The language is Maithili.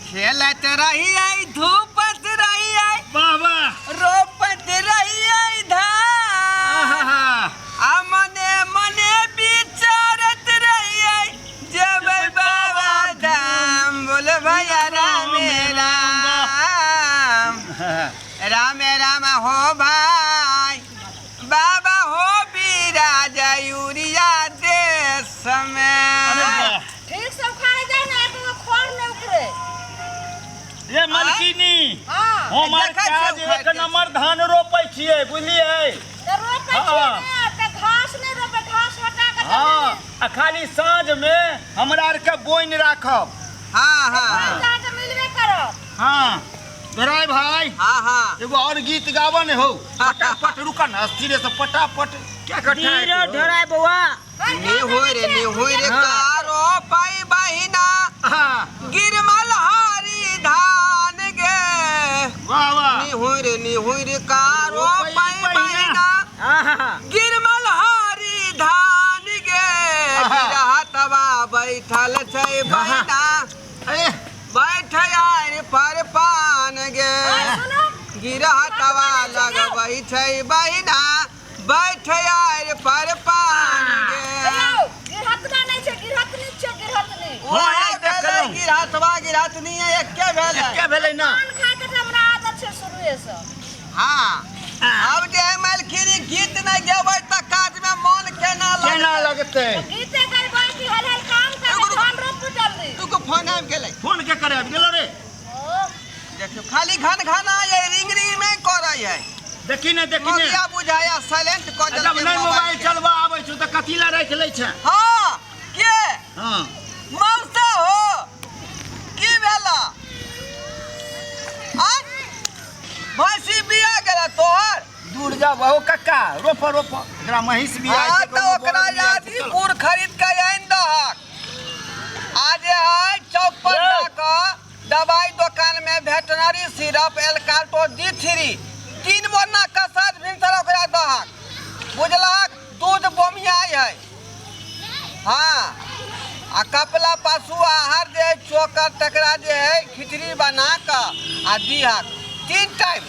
खेलैत रहियै धूपत रहियै वाह वाह रोपत रहियै धान आहा आ मने मने विचारत रहियै जेबै बाबा धाम बोल भैया रामे राम रामे राम हो भाई बाबा हो बिराज यूरिया देश अरे में वाह। ठीक से उखाड़े जाए ना एक खोर नहीं उखड़े ये मलकिनी हाँ हमर देखै छियै काज उखाड़ि एक के। नंबर धान रोपै छियै बुझलियै तो रोपे हाँ। छियै ने तऽ घास नहीं रोपे घास हटा के हाँ आ खाली साँझ में हमरा आरके बोनि राखब हाँ हाँ घर जाके मिलबे करब हाँ दोराय भाई हाँ हाँ एगो और गीत गाबऽ ने हौ फटाफट रुक न स्थिरे से फटाफट क्या कट्ठा धीरे ढोराय बौआ ने होय रे ने होय रे हाँ। कारो पाई बहिना हाँ गिरमल हरी धान गे वाह वाह नी होय रे नी होय रे कारो रोपई पाई बहिना। बहिना आहा गिरमल हरी धान गे आहा। गिरहतवा बैठल छै बहिना अरे बैठ आर पर पान गे और सुनो गिरहतवा लगबै छै बहिना बैठ आर पर पान गे हेलो गिरहतना नहीं छै गिरहतनी छै गिरहतनी ओहे हाँ, भेलै देखलहुँ। गिरहतवा गिरहतनी एके भेलै एके भेलै ना पान खाय के तऽ हमरा आदत छै शुरुए से हाँ आब जे मलखिनी गीत नहि गेबै तऽ काजमे मन केना केना लगतै लगतै गीते गैबै कि हल हल काम एगो करबै रुको। धान रोपू जल्दी रुको फोन आबि गेलै फोन के करे आबि गेलो रे ओ देखियौ खाली घन घन आय रिंग रिंग नहि करै है देखी ने देखी ने मोबिया बुझाया साइलेंट कऽ जब देलकै नहि मोबाइल मोबाइल के। चलबा आबै छौ तऽ कथी लए राखि लै छै हाँ के हाँ मौसा हो की भेला आय भैंसी बिया गेला तोहर दूर जाओ ओ कक्का रोप रोप एकरा महींस भी हाँ तऽ ओकरा यादीपुर खरीद के आनि दहक आ जे है चौक पर यौ। जाकऽ दवाई दोकान में वेटनरी सिरप एलकाल्टो डी थ्री तीन बोना कसार भिनसर ओकरा दहक बुझलहक दूध बोमियाइ है हाँ आ कपला पशु आहार जे है चोकर तकरा जे है खिचड़ी बना कऽ आ दिहक तीन टाइम।